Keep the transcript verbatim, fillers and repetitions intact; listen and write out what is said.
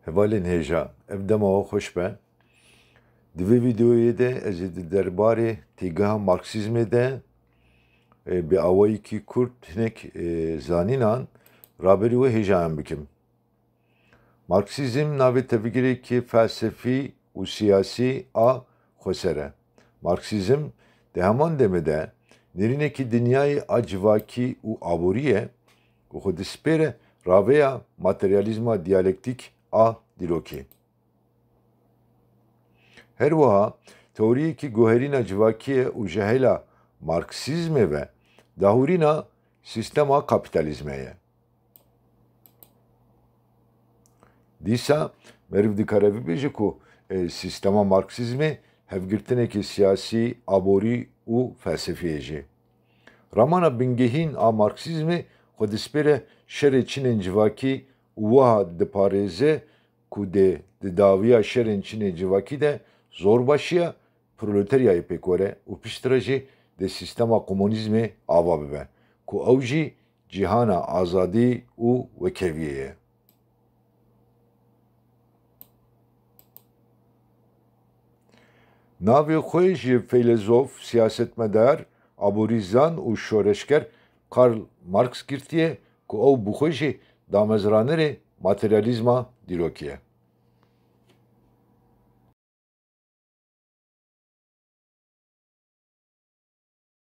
Hevalên hêja, ev dema we xweş be. Di vê vîdeoyê de ez ê di derbarê têgeha Marksîzmê de, e, bi awayekî kurt hinek, e, zanînan raberî we hêjayan bikim. Marksîzm navê tevgirêkî felsefî û siyasî a xweser e. Marksîzm di heman demê de nêrînekî dinyayê a civakî û aborî ye û xwe dispêre raveya materyalîzma diyalektîk a dîrokê. Her wiha teoriyekî guherîna civakiyê û ji hêla Marksîzmê ve dahûrîna sîstema kapîtalîzmê ye. Dîsa meriv dikare bibêje ku, e, sîstema Marksîzmê hevgirtinekî siyasî, aborî û felsefî ye jî. Ramana bingehîn a Marksîzmê xwe dispêre şerê çinên civakî û wiha diparêze ku dê di dawiya şerên çinên civakî de zorbaşiya proleteryayê pêk were û piştre jî dê sîstema komunîzmê ava bibe ku ew jî cîhana azadî û wekheviyê ye. Navê xwe ji feylezof, siyasetmedar, aborîzan û şoreşger Karl Marx girtiye ku ew bi xwe jî damezranerê materyalîzma dîrokî ye.